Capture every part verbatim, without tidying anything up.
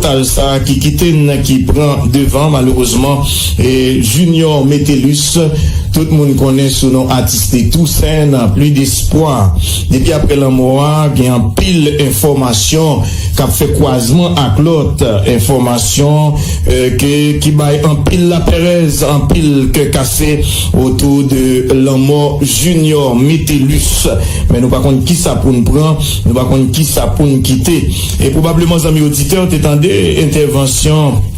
chaj sa ki kite n, ki pran devan, malerezman, e Junior Metellus, tout moun konnen sou non atis li Toussaint, nan Plus d'Espoir. Depi apre lanmò a, gen anpil enfòmasyon k ap fè kwazman ak lòt enfòmasyon, e, ke, ki bay anpil lapèrèz, anpil kè kase otou de lanmò Junior Metellus. Men nou pa konn kisa pou n pran, nou pa konn kisa pou n kite. E pwobableman, zanmi oditè, w te tande entèvansyon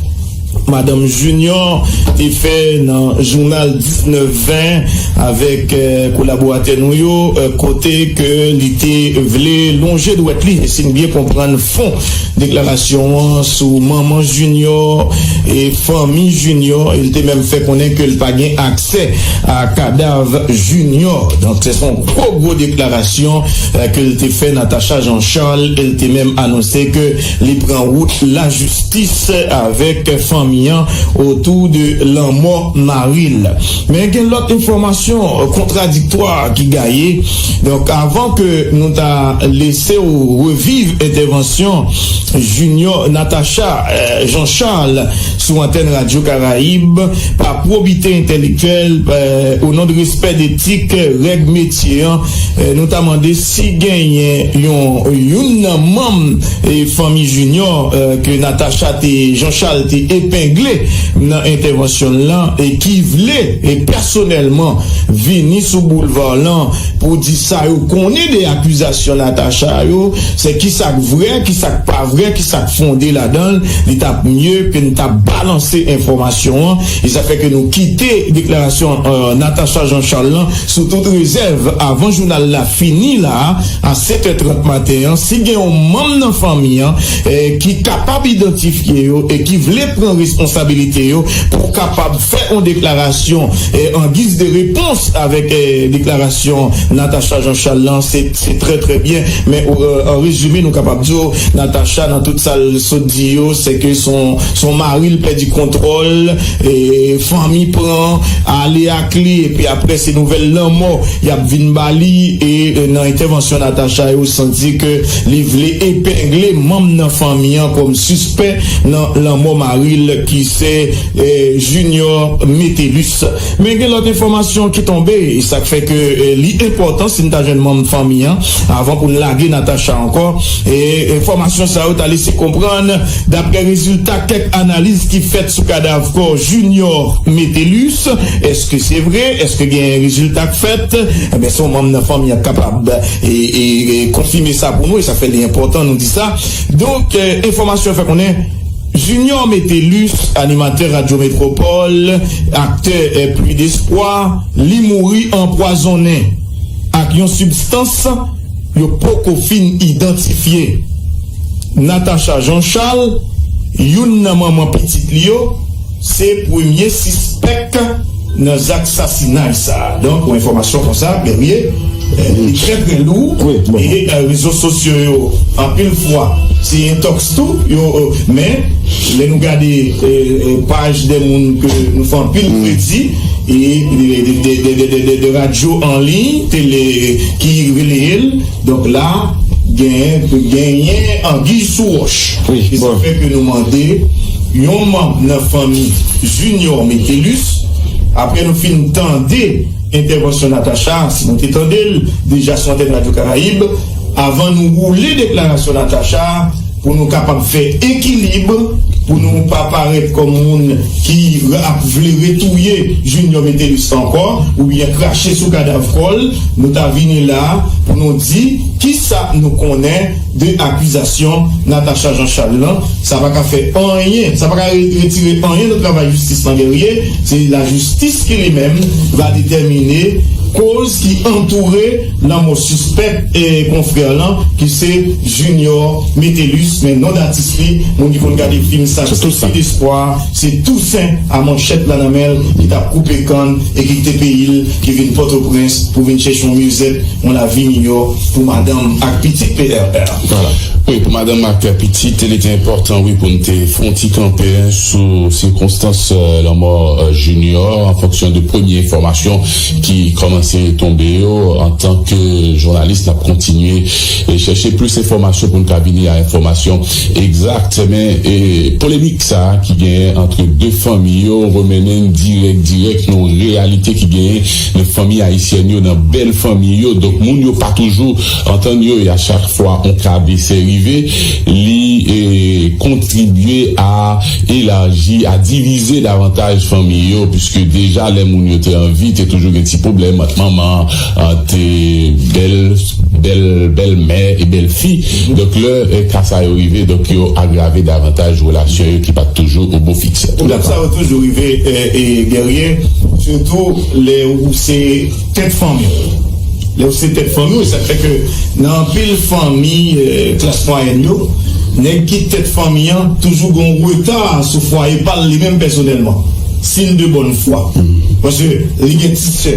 Madanm Junior te fè nan jounal diznèf ven avèk, eh, kolaboratè nou yo, eh, kote ke li te vle lonje dwèt li, e si n byen konprann fon deklarasyon an sou manman Junior e fanmi Junior, e li te menm fè konnen ke l pa gen aksè a kadav Junior. Donk, se yon gwo, gwo deklarasyon, eh, ke l te fè Natacha Jean Charles, e l te menm anonse ke li pran wout lajistis avèk fanmi an otou de lanmò mari l. Men gen lòt enfòmasyon kontradiktwa ki gaye. Donk, avan ke nou ta lese w reviv entèvansyon Junior, Natacha, eh, Jean Charles sou antèn Radyo Karayib, pa pwobite entèlektyèl, eh, o non de respè detik, règ metye an, eh, nou ta mande si genyen yon, youn nan manm, eh, fanmi Junior, eh, ke Natacha te, Jean Charles te epengle nan entèvansyon l lan, e ki vle, e pèsonèlman, vini sou boulva lan pou di sa yo konnen de akizasyon Natacha yo, se kisa k vrè, kisa k pa vrè, kisa k fonde ladan l, li t ap mye ke n ta balanse enfòmasyon an, e sa fè ke nou kite deklarasyon, eh, Natacha Jean Charles lan sou tout rezèv avan jounal la fini la, a sèt è trant maten an, si gen yon manm nan fanmi an, eh, ki kapab idantifye yo e ki vle pran responsabilite yo pou kapab fè yon deklarasyon, eh, an giz de repons avèk, eh, deklarasyon Natacha Jean Charles lan, se, se trè, trè byen. Men, eh, an rezime, nou kapab di w, Natacha, nan tout sa l sot di yo, se ke son, son mari l pèdi kontwòl, e fanmi pran ale ak li, epi apre se nouvèl lanmò y ap vin ba li, e, e nan entèvansyon Natacha yo santi ke li vle epengle manm nan fanmi an kòm sispè nan lanmò mari l ki se, e, Junior Metellus. Men gen lòt enfòmasyon ki tonbe, e sa k fè ke, e, li enpòtan si n ta jwenn manm fanmi an avan pou n lage Natacha ankò. E enfòmasyon sa yo ta lese konprann, daprè rezilta kèk analiz ki fèt sou kadav kò Junior Metellus, èske se vre? Èske gen rezilta k fèt? Ebyen, se yon manm nan fanmi an k kapab, e, e, e konfime sa pou nou, e sa fè li enpòtan nou di sa. Donk, e, enfòmasyon fè konnen Junior Metellus, animatè Radyo Metropole, aktè, e, Plus d'Espoir, li mouri anpwazonnen ak yon sibstans yo poko fin idantifye. Natacha Jean Charles, youn nan manman pitit li yo, se premye sispèk nan zak sasinay sa a. Donk, yon enfòmasyon konsa, Guerrier, eh, li trè, trè lou. Wi, bon. E, eh, rezo sosyo yo, anpil fwa, se entoks tou, yo, eh, men, lè nou gade, eh, eh, paj de moun ke nou fè anpil kredi, e de, de, de radyo an liy, tele, ki releye l. Donk la, gen, genyen anguille sous roche. Wi, e sa bon. Fè ke nou mande yon manm nan fanmi Junior Metellus, apre nou fin tande entèvansyon Natacha, si nou te tande l deja sou antèn Radyo Karayib, avan nou woule deklarasyon Natacha, pou nou kapab fè ekilib, pou nou pa parèt kòm moun ki ap vle retouye Junior Metellus ankò, oubyen krache sou kadav kò l, nou ta vini la pou nou di kisa nou konnen de akizasyon Natacha Jean Charles lan. Sa pa ka fè anyen, sa pa ka re-, retire anyen nan travay jistis lan, Guerrier. Se lajistis ki li menm va detèmine koz ki antoure lanmò sispèk e konfrè lan, ki se Junior Metellus, men non datis li, moun ki konn gade fim sa, se Toussaint. Espwa, se Toussaint a manchèt la nan men l, ki t ap koupe kann e ki kite peyi l, ki vin Pòtoprens pou vin chèche yon mizè, yon lavi miyò pou madanm ak pitit P R R. Vwala. Wi, pou madanm ak pitit, li te enpòtan, wi, pou n te fè yon ti kanpe sou sikonstans, euh, lanmò, euh, Junior, an fonksyon de premye enfòmasyon ki kòmanse tonbe yo. Antanke jounalis, n ap kontinye e chèche plis enfòmasyon pou n ka vini a enfòmasyon egzak. Men, e, polemik sa a ki genyen ant de fanmi yo remennen n dirèk, dirèk nan yon reyalite ki genyen nan fanmi ayisyèn yo, nan bèl fanmi yo. Donk, moun yo pa toujou antann yo, e a chak fwa yon ka desè rive, li, e, kontribye a elaji, a divize davantaj fanmi yo, piske deja lè moun yo te anvi, te toujou gen ti pwoblèm ant manman, ant, e, bèl, bèl, bèl mè e bèl fi. Donk, lè, e, ka sa yo rive, donk, yo agrave davantaj relasyon yo ki pa t toujou o bo fiks. Pwoblèm sa yo toujou rive, e, e, Guerrier, sitou lè ou se tèt fanmi. Lè ou se tèt fanmi, sa fè ke nan anpil fanmi, e, klas mwayèn yo, nèg ki tèt fanmi an toujou gen yon reta sou fwaye pa l li menm pèsonèlman. Si l de bòn fwa. Paske li gen ti sè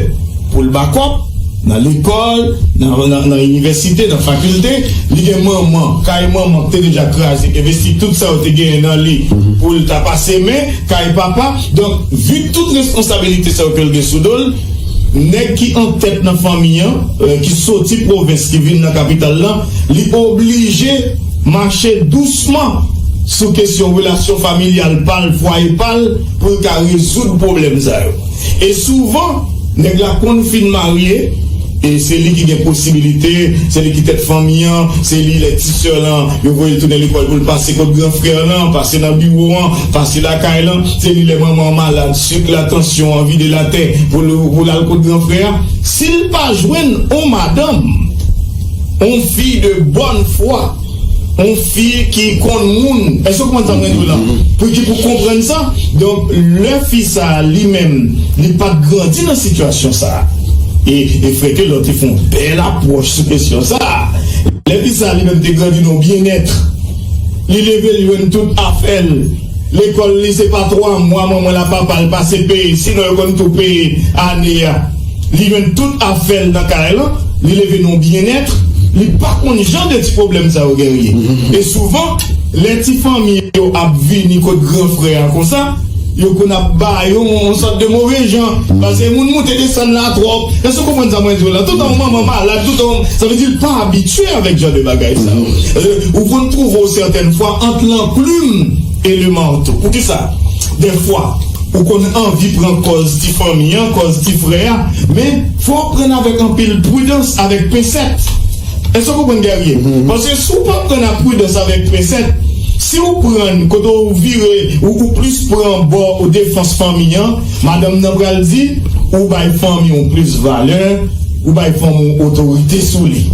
pou l bakòp, nan lekòl, nan, nan, nan inivèsite, nan fakilte, li gen manman, kay manman ki te deja kraze, envesti tout sa yo te genyen nan li pou l ta pase men, kay papa. Donk, vi tout responsabilite sa yo ke l gen sou do l, nèg ki an tèt nan fanmi an, e, ki soti pwovens, ki vin nan kapital lan, li oblije mache dousman sou kesyon relasyon familyal pa l, fwaye pa l, pou l ka rezoud pwoblèm sa yo. E souvan, nèg la konn fin marye, e se li ki gen posibilite, se li ki tèt fanmi an, se li lè ti sè lan, yo voye l tounen lekòl pou l pase kot gran frè lan, pase nan biwo an, pase lakay lan, se li lè manman an malad, sik la, tansyon an, vide latè, pou l, pou l al kot gran frè a. Si l pa jwenn on madanm, on fi de bòn fwa, on fi ki konn moun, èske w konprann sa mwen di w lan? Pou ki pou konprann sa? Donk, lè fi sa a li menm, li pa t grandi nan sitiyasyon sa a. E, e frè Telor te fè yon bèl apwòch sou kesyon sa a. Lè fi sa a li menm te grandi nan yon byennèt, li leve, li jwenn tout afè l. Lekòl li se pa twa mwa manman l ak papa l pase peye, sinon yo konn tou peye ane a. Li jwenn tout afè l nan kay lan, li leve nan yon byennèt, li pa konn jan de ti pwoblèm sa yo genyen. E souvan, lè ti fanmi yo ap vini kot gran frè a konsa, yo konn ap ba yo yon, yon sòt de move jan. Paske moun moute desann la twòp. Èske w konprann sa mwen di w la? Toutan yon manman malad, toutan yon, sa vle di l pa abitye avèk jan de bagay sa yo. E, ou konn twouve w sètèn fwa ant lanklim e le marto. Poukisa? Dèfwa, ou konn anvi pran kòz ti fanmi an, kòz ti frè a, men fò w pran avèk anpil pridans, avèk pensèt. Èske w konprann, Guerrier? Paske si w pa pran ak pridans, avèk pensèt, si w pran kote w vire, ou, ou plis pran bò ou defans fanmi an, madanm nan pral di, ou bay fanmi w plis valè, ou bay fanmi w otorite sou li.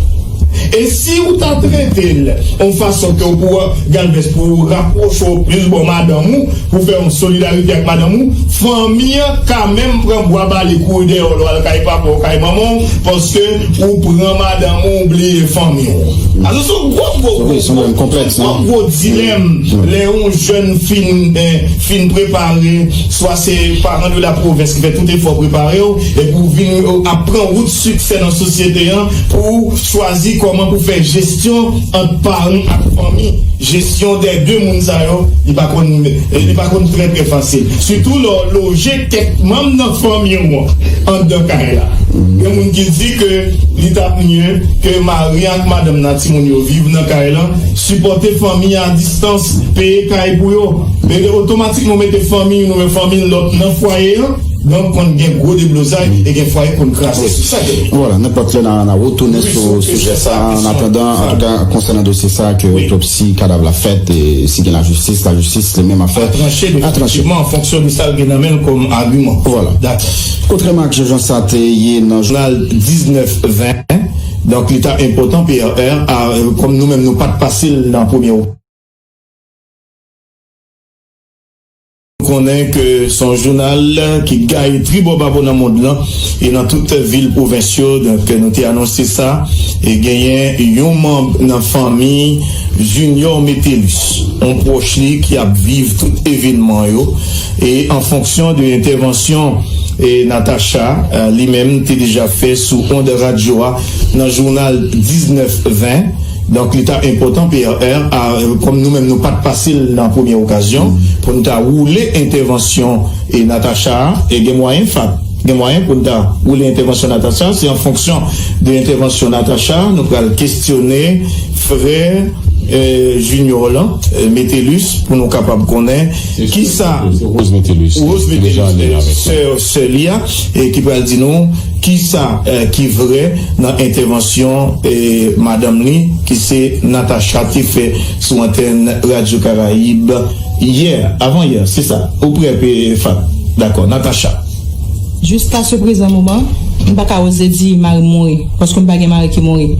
E si ou ta trete l yon fason ke w pou, Galvez, pou rapwoche w plis bò madanm ou, pou fè yon solidarite ak madanm ou, fanmi an ka menm pran bwa bale kouri dèyè w lè w al kay papa w, kay manman w, paske ou pran madanm ou, ou bliye fanmi w. Alò, se yon gwo, gwo, gwo, gwo, gwo dilèm. Lè yon jèn fin, eh, fin prepare, swa se paran de la pwovens ki fè tout efò prepare w, epi w vin, eh, ap pran wout siksè nan sosyete an, pou w chwazi kòman pou fè jesyon ant paran ak fanmi. Jesyon dè de moun sa yo, li pa konn, li pa konn trè, trè fasil. Sitou lè w loje kèk manm nan fanmi w anndan kay la. Gen moun ki di ke li t ap mye ke mari ak madanm nan, timoun yo viv nan kay lan, sipòte fanmi a distans, peye kay pou yo. Men otomatikman w mete fanmi youn oubyen fanmi lòt nan fwaye an, donk konn gen gwo deblozay e gen fwaye konn kraze. Se sa ke... Vwala, nenpòt lè n a, n a retounen sou sijè sa. An atandan, antouka, konsènan dosye sa, ke otopsi kadav la fèt, e si gen lajistis, lajistis li menm ap fè. A tranche, definitivman, an fonksyon de sa l gen nan men l kòm agiman. Vwala. Dakò. Kontrèman ak jan sa te ye nan jounal diznèf ven, donk li ta enpòtan, P R R, a, kòm nou menm nou pa t pase l nan premye konnen ke se yon jounal ki gaye tribò babò nan mond lan, e nan tout vil pwovens yo. Donk, nou te anonse sa, e genyen yon manm nan fanmi Junior Metellus, yon pwòch li ki ap viv tout evènman yo, e an fonksyon de entèvansyon, e Natacha, e, li menm te deja fè sou ond radyo a nan jounal diznèf ven, Donk, li ta enpòtan P R R, a, kòm nou menm nou pa t pase l nan premyè okazyon, pou n ta woule entèvansyon e Natacha a, e gen mwayen, Fat, gen mwayen pou n ta woule entèvansyon Natacha. Se an fonksyon de entèvansyon Natacha, nou pral kesyone frè, e, Junior lan, e, Metellus, pou nou kapab konnen kisa Rose Metellus, sè, sè li a, e ki pral di nou kisa, e, ki vrè nan entèvansyon, e, madanm li, ki se Natacha, te fè sou antèn Radyo Karayib yè, avan yè, se sa. Ou prè, Fat? Dakò, Natacha. Jiska se prezan moman, m pa ka oze di mari m mouri, paske m pa gen mari ki mouri.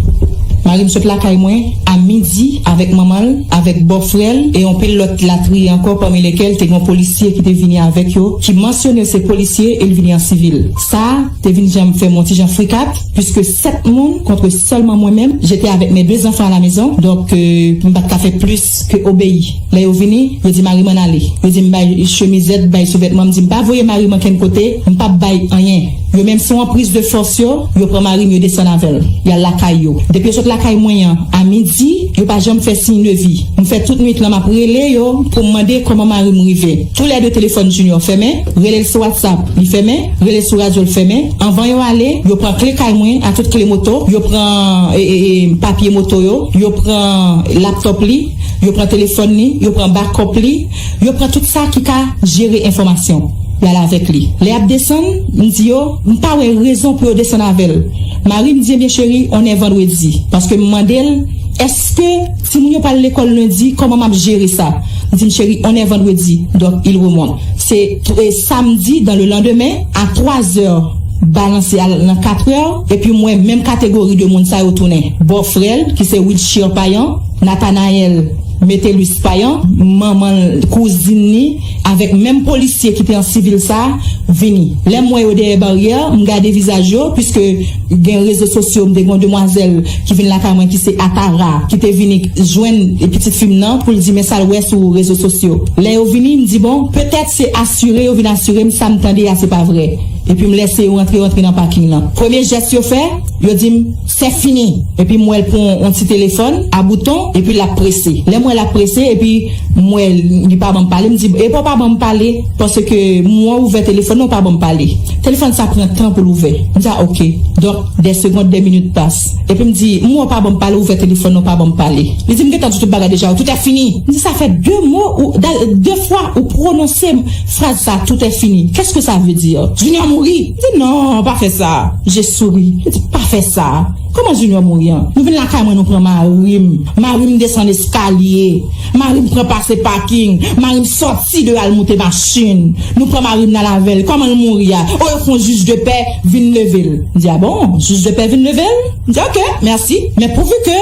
Mari m sot lakay mwen a midi avèk manman l, avèk bòfrè l e yon pil lòt latriye ankò, pami lekel te gen yon polisye ki te vini avèk yo, ki mansyone se polisye e l vini an sivil. Sa a te vin jan fè m yon ti jan frikat, puiske sèt moun contre seulement moi-même, j'étais avec mes deux enfants à la maison, donk, euh, m pa t ka fè plis ke obeyi. Lè yo vini, yo di mari m ann ale. Yo di m bay chemizèt, bay souvètman, m di m pa voye mari m ankenn kote, m p ap bay anyen. Yo menm se yon anpriz de fòs yo, yo pran mari m, yo desann avè l. Y al lakay yo. Depi yo sot lakay mwen an, a midi, yo pa janm fè siy de vi. M fè tout nwit lan, m ap rele yo pou m mande kòman mari m rive. Toulède telefòn Junior fèmen, rele l sou WhatsApp, li fèmen, rele l sou radyo, l fèmen. Anvan yo ale, yo pran kle kay mwen, a tout kle moto, yo pran, e, e, e, papye moto yo, yo pran laptòp li, yo pran telefòn li, yo pran bakòp li, yo pran tout sa ki ka jere enfòmasyon. Y al avèk li. Lè y ap desann, m di yo, m pa wè rezon pou yo desann avè l. Mari m di, ebyen cheri, on est vendredi. Paske m mande l, èske timoun yo pral lekòl lendi, kòman m ap jere sa? Li di m, cheri, on est vendredi. Donk, il remonte. Se, e, samdi, dans le lendemain, à trois heures, balanse al nan katrè, epi m wè menm kategori de moun sa yo tounen. Bòfrè l, ki se Wilshire Payan, Nathanaël Metellus Payan, manman l, kouzin li, avèk menm polisye ki te an sivil sa a, vini. Lè m wè yo dèyè baryè, m gade vizaj yo, piske gen rezo sosyo, m te gen yon demwazèl ki vin lakay mwen, ki se Atara, ki te vini jwenn pitit fi m nan pou l di men sa l wè sou rezo sosyo. Lè yo vini, m di, bon, petèt se asire yo vin asire m, sa m tande a se pa vrè. Epi m lèse yo rantre, yo rantre nan paking lan. Premye jès yo fè, yo di m, c'est fini. Epi m wè l pran yon ti telefòn a bouton, epi l ap prese. Lè m wè l ap prese, epi m wè li pa ban m pale, m di, epa w pa ban m pale, paske m wè w ouvè telefòn nan, w pa ban m pale. Telefòn sa pran tan pou l ouvè. M di, a, oke. Donk, des secondes, des minutes passent. Epi m di, m wè w pa ban m pale, w ouvè telefòn nan, w pa ban m pale. Li di, m gentan di tout bagay deja, tout est fini. M di, sa fè de mo, ou, da- de fwa ou pwononse fraz sa, tout est fini. Qu'est-ce que ça veut dire? Junior mouri? M di, non, pa fè sa. Je souris. Li di, pa fè sa. Kòman Junior mouri an? Nou vin lakay mwen, nou pran mari m. Mari m desann eskalye. Mari m pran pase paking. Mari m sòti de al moute machin. Nou pran mari m nan lavel. Kòman l mouri a? O, yo fè yon jij de pè vin leve l. M di, a bon, jij de pè vin leve l? M di, ok, mèsi. Men pouvi ke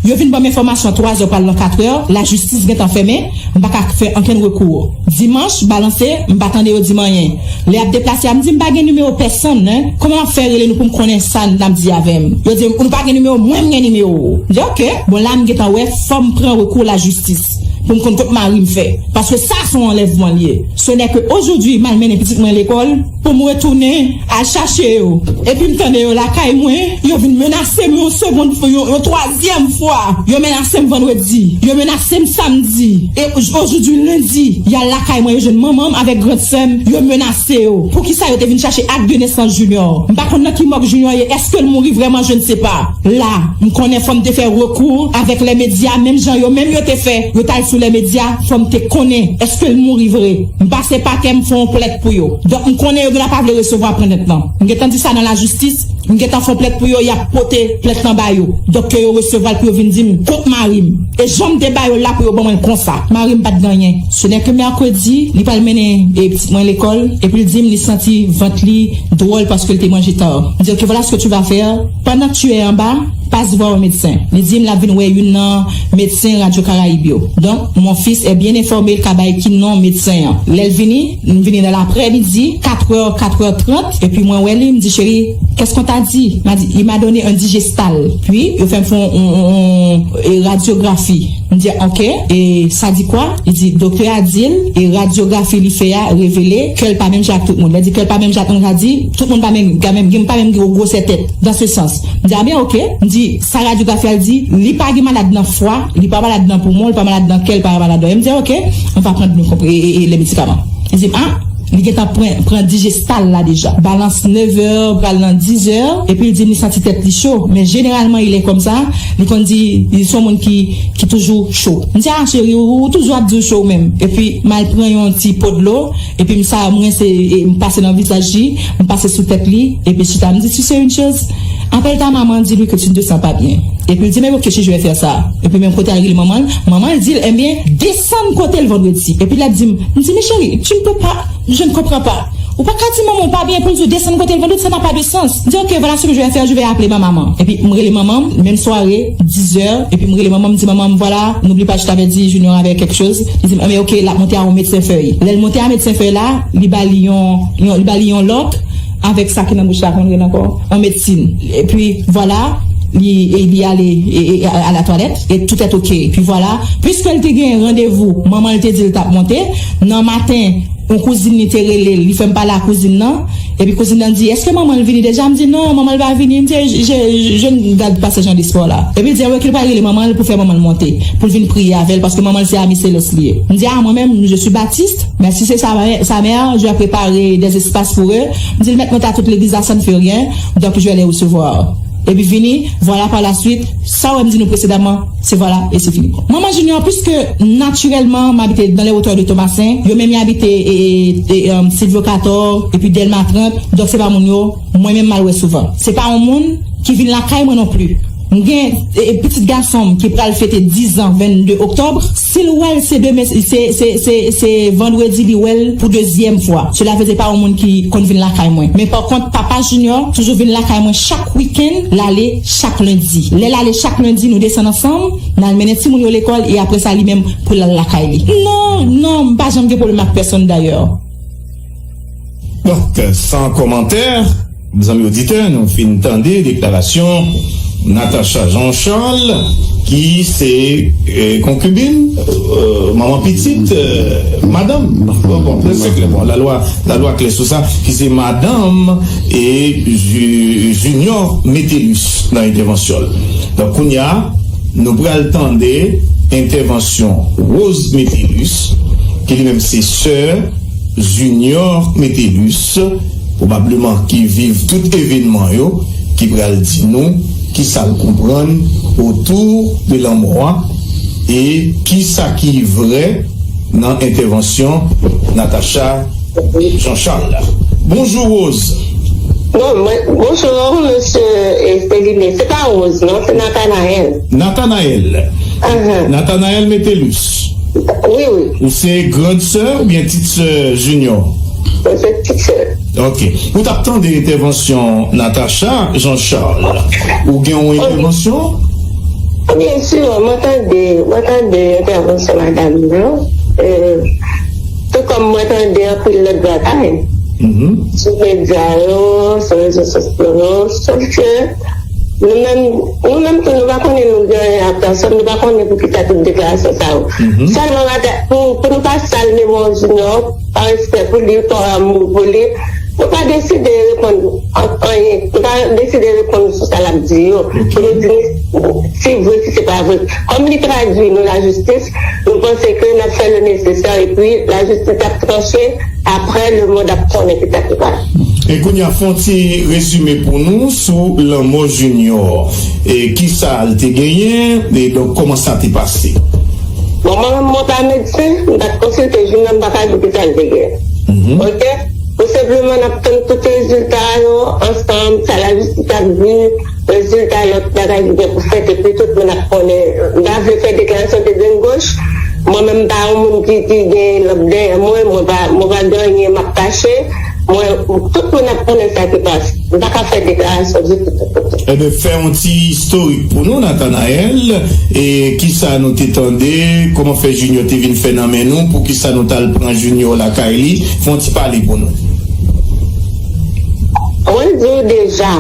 yo vin ban m enfòmasyon twazè pral nan katrè, lajistis gentan fèmen, m pa ka fè ankenn rekou. Dimanch, balanse, m pa tande yo di m anyen. Lè y ap deplase a, m di, m pa gen nimewo pèsonn, en. Kòman m ap fè rele nou pou m konnen sa n ap di avè m? Yo di m, nou pa gen nimewo, mwen m gen nimewo w. M di, ok. Bon, la, m gentan wè, fò m pran rekou lajistis pou m konn kot mari m fè. Paske sa, se yon anlèvman l ye. Ce n'est que aujourd'hui, m al mennen pitit mwen lekòl, pou m retounen al chache yo. Epi m tande yo lakay mwen, yo vin menase m yon segond, yon, yon twazyèm fwa. Yo menase m vandredi, yo menase m samdi. E aujourd'hui lendi, y al lakay mwen, yo jwenn manman m avèk grann sè m, yo menase yo. Poukisa yo te vin chache ak de nesans Junior? M pa konn nan ki mòg Junior ye, èske l mouri vrèman, je ne sais pas. La, m konnen fò m te fè rekou avèk lè medya, menm jan yo menm yo te fè, yo t al sou lè medya, fò m te konnen èske l mouri vre. M pase pakè, m fè yon plent pou yo. Donk, m konnen yo genlè pa vle resevwa plent lan. M gentan di sa nan lajistis, m gentan fè yon plent pou yo, y ap pote plent lan ba yo. Donk, ke yo resevwa l pou yo vin di m kont mari m. E jan m te ba yo l la pou yo ban mwen l konsa. Mari m pa t gen anyen. Ce n'est que mercredi, li pral mennen, e, pitit mwen lekòl, epi l di m li santi vant li dwòl paske l te manje ta. M di, ok, voilà ce que tu vas faire. Pendant que tu es en bas, passe voir un médecin. Li di m l ap vin wè youn nan medsen Radyo Karayib yo. Donk, mon fils est bien informé, l ka bay ki non medsen an. Lè l vini, m vini nan laprèmidi, katrè, katrè trant, epi mwen wè li, m di, cheri, qu'est-ce qu'on t'a dit, m'a dit, il m'a donné un digestal. Puis, yo fè m fè yon, yon, yon, yon, e, radyografi. M di, ok, e sa di kwa? Li di, doktè a di l, e radyografi li fè a revele kè l pa menm jan ak tout moun. Lè di kè l pa menm jan ak moun, sa di, tout moun pa menm, pa menm, gen pa menm gwo gwosè tèt, dans ce sens. M di, a ben, ok. M di, sa radyografi a di, li pa gen malad nan fwa, li pa malad nan poumon, li pa malad nan kè, li pa malad nan. E m di, ok, on va prendre le comprimé, e, e, e, les médicaments. Li di m, a, li gentan pran, pran digestal la deja. Balans nèf è, pral nan dis è, epi li di m li santi tèt li cho. Men jeneralman, il est comme ça, li konn di, li se yon moun ki, ki toujou cho. M di, a, cheri, ou, ou toujou ap di w cho ou menm. Epi, m al pran yon ti po dlo, epi m sa, m rense, e, m pase nan vizaj li, m pase sou tèt li, epi chita. M di, tu sais une chose? Appelle ta maman, dis-lui que tu ne te sens pas bien. Epi li di, men ok, cheri, je vais faire ça. Epi menm kote al rele manman l, manman l di l, ebyen, desann kote l vandredi. Epi l ap di m, m di, men cheri, tu ne peux pas, je ne comprends pas. Ou pa ka di manman w pa byen pou l di w desann kote l vandredi, ça n'a pas de sens. M di, ok, voilà ce que je vais faire, je vais appeler ma maman. Epi m rele manman m, menm sware, dis è, epi m rele manman m, m di, manman m, voilà, n'oublie pas, je t'avais dit, Junior avait quelque chose. Li di m, ebyen, ok, l ap monte a yon medsen fèy. Lè l monte a medsen fèy la, li ba li yon, yon, li ba li yon lòk, avèk sa ki nan bouch la, kòman l rele ankò? Yon medsin. Epi, vwala, li, e, li ale, e, e, a, a la twalèt, e tout est ok. Epi vwala, piske l te gen randevou, manman l te di l t ap monte, nan maten, yon kouzin li te rele l, li fè m pale ak kouzin nan, epi kouzin nan di, èske manman l vini deja? M di, non, manman l pa vini. M di, je, je, je ne garde pas ce genre d'espoir là. Epi l di, wè, ke l pral rele manman l pou fè manman l monte, pou l vin priye avè l, paske manman l se ami selès li ye. M di, a, mwen menm, je suis baptiste, mais si c'est sa, sa mère, je vais préparer des espaces pour eux. M di l, mèt mwen ta tout legliz la, ça ne fait rien, donc je vais les recevoir. Epi vini, vwala, par la suite, sa w wè m di nou presedaman, se vwala, e se fini. Manman Junior, piske natirèlman, m abite dans les hauteurs de Tomasen, yo menm y abite e, e, e, um, Silvyo Katò, epi Dèlma trant, donk se pa moun yo, mwen menm m al wè souvan. Se pa yon moun ki vin lakay mwen non pli. M gen, e, e, pitit gason m ki pral fete diz an vennde oktòb. Si l wè l, se demen, se, se, se, se vandredi li wè l pou dezyèm fwa. Sela vle di pa yon moun ki konn vin lakay mwen. Men pa kont, papa Junior toujou vin lakay mwen chak wikenn, l ale chak lendi. Lè l ale chak lendi, nou desann ansanm, n al mennen timoun yo lekòl, e apre sa, li menm pou l al lakay li. Non, non, m pa janm gen pwoblèm ak pèsonn dayè. Donk, san kòmantè, zanmi oditè, nou fin tande deklarasyon Natacha Jean Charles, ki se, eh, konkibin, eh, manman pitit, eh, madanm. Bon, bon, se klè, bon, lalwa, lalwa klè sou sa, ki se madanm e Ju-, Junior Metellus nan entèvansyon l. Donk, kounye a, nou pral tande entèvansyon Rose Metellus, ki li menm se sè Junior Metellus, pwobableman ki viv tout evènman yo, ki pral di nou kisa l konprann otou de lanmò a e kisa ki vrè nan entèvansyon Natacha Jean Charles la. Bonjou, Rose. Bon, mwen, bonjou, mesye Esteline. Se pa Rose, non, se Nathanaël. Nathanaël. Ahan. Nathanaël Metellus. Wi, wi. Ou se grand sè oubyen tit sè Junior? Mwen se tit sè. Ok. Ou t ap tande entèvansyon Natacha Jean Charles. Ou gen yon entèvansyon? Byen si, mwen tande, mwen tande entèvansyon madanm nan. Eh, tou kòm mwen tande anpil lòt bagay sou medya yo, sou rezo sosyo yo, sòf ke nou menm, nou menm tou, nou pa konnen nou gen anyen ak pèsòn, nou pa konnen poukisa tout deklarasyon sa yo. Sèlman, pou, pou nou pa sal memwa Junior, pa respè pou li, pa amou pou li, nou pa deside reponn an-, anyen. Nou pa deside reponn sou sa l ap di yo. Pou nou di si vre, si se pa vre. Kòm li tradui nou lajistis, nou panse ke n ap fè le nesesè epi lajistis ap tranche, apre lemonn ap konnen ki sa ki pase. E kounye a, fè yon ti rezime pou nou sou lanmò Junior. E kisa l te genyen? E donk, kòman sa te pase? Bon, mwen menm, mwen pa medsen, m pa t konsilte Junior, m pa ka di ki sa l te gen. Ok? Pou senpleman, n ap tann tout rezilta yo ansanm, sa lajistis ap di, rezilta lòt bagay ki gen pou fèt, epi tout moun ap konnen. M pa vle fè deklarasyon de grenn goch. Mwen menm, m pa yon moun ki, ki gen lanp dèyè mwen, mwen pa, mwen pa gen anyen m ap kache. Mwen, tout moun ap konnen sa ki pase. M pa ka fè deklarasyon ditou. Ebyen, fè yon ti istorik pou nou, Nathanaël, e kisa nou te tande, kòman fè Junior te vin fè nan men nou, poukisa nou t al pran Junior lakay li, fè yon ti pale pou nou. Mwen di w deja,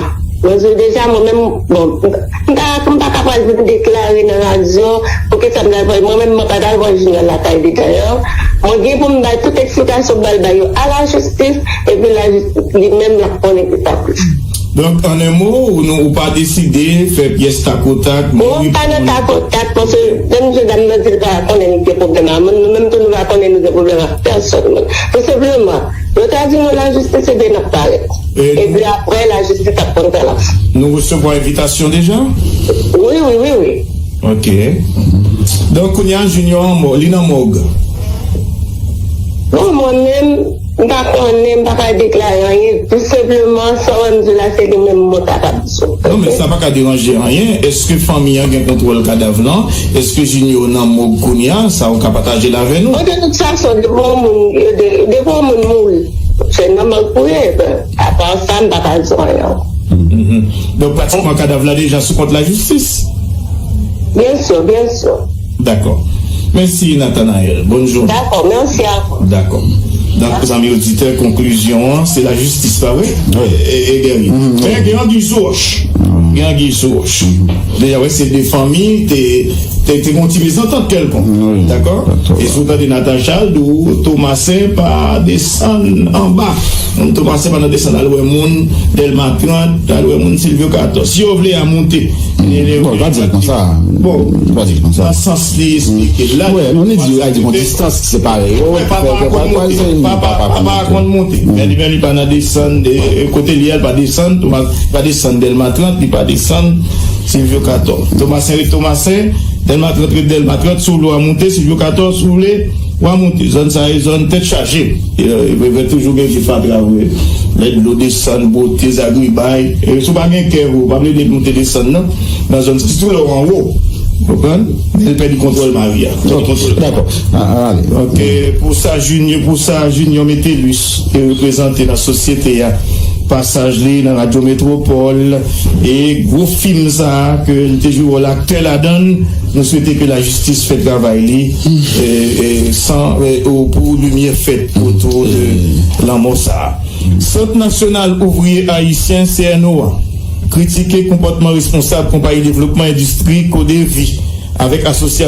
Mwen di w deja, mwen menm, bon, m pa, m pa ka pral vin deklare nan radyo, poukisa m pral pran, mwen menm, mwen pa pral pran Junior lakay deja, non. Mwen gen pou m bay tout eksplikasyon m pral bay yo a lajistis, epi lajistis li menm l ap konnen ki sa pou l fè. Donk, an en mo, ou, nou, ou pa deside fè pyès takotak, mwen, wi, pa nan takotak, paske menm jan dam nan di l pa konnen li gen pwoblèm ak moun, nou menm tou nou pa konnen nou gen pwoblèm ak pèsòn moun. Tou senpleman, yo ta di nou lajistis, ebyen n ap parèt. Epi apre, lajistis ap konn sa l ap fè. Nou resevwa envitasyon deja? Wi, wi, wi, wi. Ok. Donk, kounye a, Junior an mò-, li nan mòg. Non, mwen menm, m pa konnen, m pa ka deklare anyen. Tou senpleman, sa w wè m di w la, se li menm mwen kapab di w. Non, men sa pa ka deranje anyen. Èske fanmi an gen kontwòl kadav lan? Èske Junior nan mòg kounye a? Sa ou ka pataje l avè nou? Bon, de tout fason, depi yon moun, de-, depi yon moun mouri, se nòmal pou ye. Apa sa, m pa ka di w anyen ankò. Mhm. Donk, pratikman, kadav la deja sou kont lajistis? Byen si, byen si. Dakò. Mèsi, Nathanaël. Bòn jounen. Dakò, mèsi a ou. Dakò. Donk, zanmi oditè, konklizyon an, se lajistis, pa vre? Wi. E, e, e Guerrier. Mhm. Men gen anguille sou roche. Mhm. Gen anguille sou roche. Mhm. Deja, wè, se de fanmi, te, te, te gen yon ti mezantant kèlkonk. Wi. Dakò? Dakò. E si w tande Natacha, l di w, Tomasen pa desann anba. Moun Tomasen pa nan desann al wè moun, Dèlma trant, al wè moun, Silvyo katòz. Si yo vle a moute. Bon, pa di l konsa. Bon, pa di l konsa. Nan sans li esplike la. Wi, nou li di yo, di gon distans ki separe yo. Wi, papa pa konn monte. Papa pa konn monte. Men li, men li pa nan desann, e, e, kote li al pa desann, Tomas pa desann Dèlma trant, li pa desann Silvyo katòz. Tomasen ret Tomasen, Dèlma trant ret Dèlma trant, si w vle w a moute, Silvyo katòz, si w vle, w a moute. Zòn sa yo, zòn tèt chaje. E, e, e, toujou gen vye fatra, vre. Lè dlo desann, bwote, zagribay. E, si w pa gen kè, vre, w pa vle de moute desann, non. Nan zòn, sitou lè w anwo. Konprann? Men l pèdi kontwòl mari a. Pèdi kontwòl. Dakò. A, a, ale. Donk, e, pou sa, Junior, pou sa, Junior Metellus, te reprezante nan sosyete a. Pasaj li nan Radyo Metwopòl, e gwo fim sa a, ke li te jwe wòl aktè ladan l, nou swete ke lajistis fè travay li, e, e, san, e, o, pou limyè fèt otou de lanmò sa a. Sant Nasyonal Ouvriye Ayisyen, C N O, a kritike konpòtman responsab konpayi devlopman endistri Kodevi avèk asosyasyon